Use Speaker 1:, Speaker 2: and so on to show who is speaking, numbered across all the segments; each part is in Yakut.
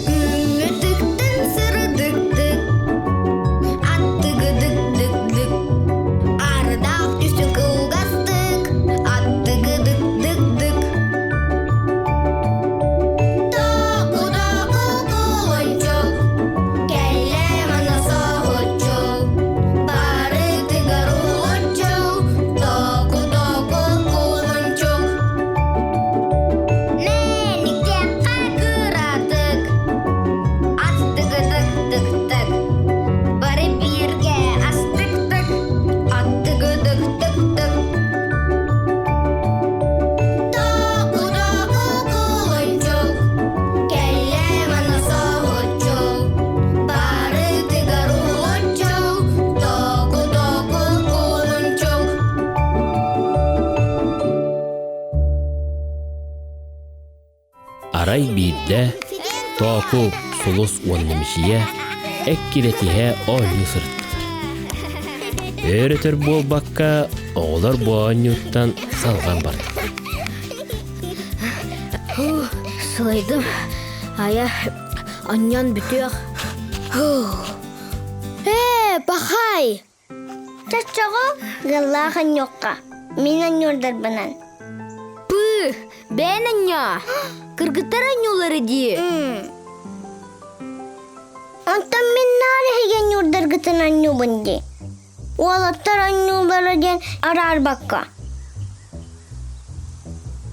Speaker 1: Күҥҥэ тыктын сырдыктык, аттыгыдык-дык-дык, ардаах түсү кылгастык, аттыгыдык-дык-дык. Току-току кулунчук, кэллэ манна соһуччу, барытыгар уһулуччу, току-току кулунчук. Мэниктэххэ кыратык, аттыгыдык-дык-дык, бары бииргэ астык-тык, аттыгыдык-дык-дык. Току-току кулунчук, кэллэ манна соһуччу, барытыгар уһулуччу, току-току кулунчук.
Speaker 2: Арай биирдэ Тооку, Сулус уонна Мичийэ эккирэтиһэ оонньуу сырыттылар. Өр-өтөр буолбакка, оҕолор бу оонньууттан салҕан бардылар.
Speaker 3: Сылайдым. Айа, анньан бүтүөх.
Speaker 1: Ээ, пахай! Чоччоҕо ыаллаах анньуохха, мин анньуурдарбынан.
Speaker 3: Пыы, бэйэн анньаа. Кыргыттар анньуулары дии.
Speaker 1: Онтон мин наар эһиги анньуурдаргытын анньуубун дии. Уолаттар анньуулара диэн араарбакка.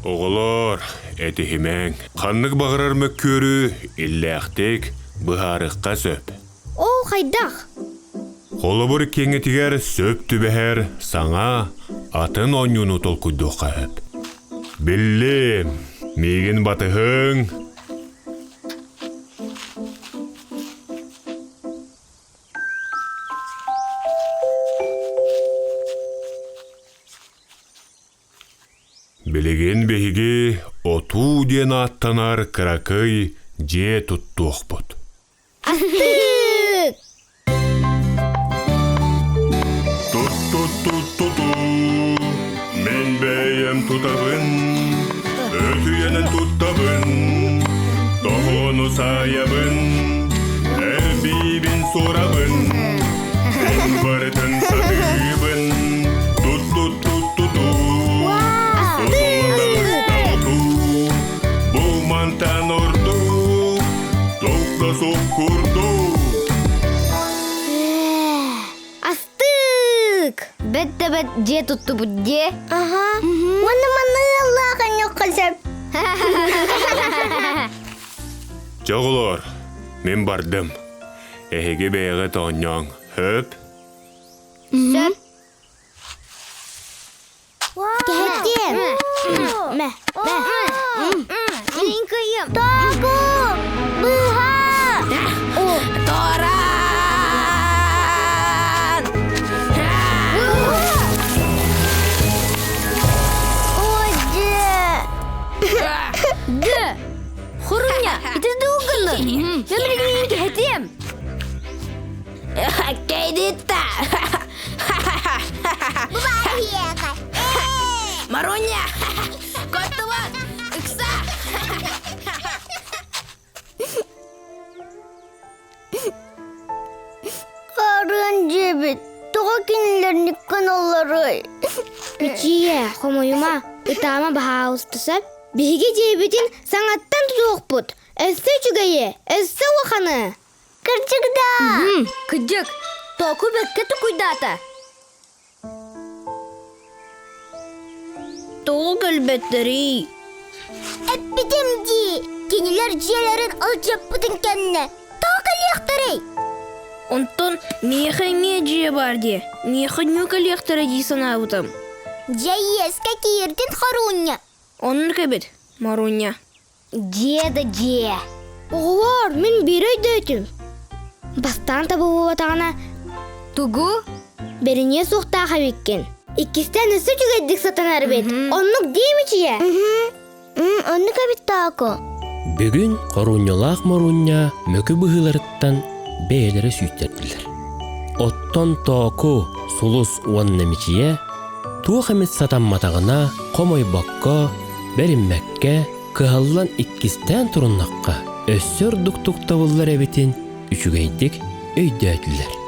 Speaker 4: Оҕолоор, этиһимэҥ. Ханнык баҕарар мөккүөрү иллээхтик быһаарыахха сөп.
Speaker 3: Ол хайдах?
Speaker 4: Холобур киэҥэтигэр сөп түбэһэр саҥа, атын оонньууну толкуйдуохха сөп. Биллим, миигин батыһыҥ. Билигин биһиги отуу диэн ааттанар кыракый дьиэ туттуохпут.
Speaker 1: Астык!
Speaker 4: Тут-тут-тут-туту, мин бэйэм тутабын, өтүйэнэн туттабын, тоһону саайабын, эрбиибин суорабын, мин барытын сатыыбын, тут-тут-тут-туту, туту, бу мантан ордук Туох суох курдук.
Speaker 1: Астык!
Speaker 3: Бэт да бэт дьиэ туттубут дьиэ.
Speaker 1: Аха. Уонна манна ыаллаах анньуохха сөп.
Speaker 4: Чоҕулор, мин бардым. Эһиги бэйэҕит оонньооҥ, хөп?
Speaker 3: Сөп.
Speaker 1: Кэһэтиэм.
Speaker 3: Мэ, мэ. Мин кыйым.
Speaker 1: Току! Быһа!
Speaker 3: Торан!
Speaker 1: Ой, дьэ!
Speaker 3: Г! Хурумня, ити дуггыннын. Мен билигин кэһэтиэм. Кэйдитта! Маруня! Коттубат! Ыкса!
Speaker 1: Хаарыан дьиэбит, тоҕо кинилэр никканалларый?
Speaker 3: Мичийэ, хомойума, ытаама баһаалыста сөп. Биһиги дьиэбитин саҥаттан тутуохпут. Өссө үчүгэйи, өссө улаханы.
Speaker 1: Кырдьык да!
Speaker 3: Кырдьык, Току бэккэ тукуйдаата.
Speaker 5: Тоҕо кэлбэттэрий?
Speaker 1: Эппитим дии, кинилэр дьиэлэрин алдьаппытын кэннэ тоҕо кэлиэхтэрэй?
Speaker 5: Онтон миэхэ эмиэ дьиэ баар дии. Миэхэ ньуу кэлиэхтэрэ дии санаабытым.
Speaker 1: Дьэ иэскэ киирдин хоруунньа.
Speaker 5: Оннук эбит, Маруня.
Speaker 3: Дьиэ да дьиэ. Оҕолоор, мин биир өйдөөтүм. Бастаан табыллыбатаҕына тугу? Бэриниэ суохтаах эбиккин. Иккистээн өссө үчүгэйдик сатанар эбит. Оннук дии Мичийэ?
Speaker 1: Оннук эбит Таако.
Speaker 2: Бүгүн Хорунньалаах Морунньа мөкү быһыыларыттан бэйэлэрэ сүүттэрдилэр. Оттон Тооку, Сулус уонна Мичийэ туох эмит сатамматаҕына хомойбокко, бэриммэккэ. Кыһаллан иккистээн туруннахха, өссө ордук туктабыллар эбитин үчүгэйдик өйдөөтүлэр.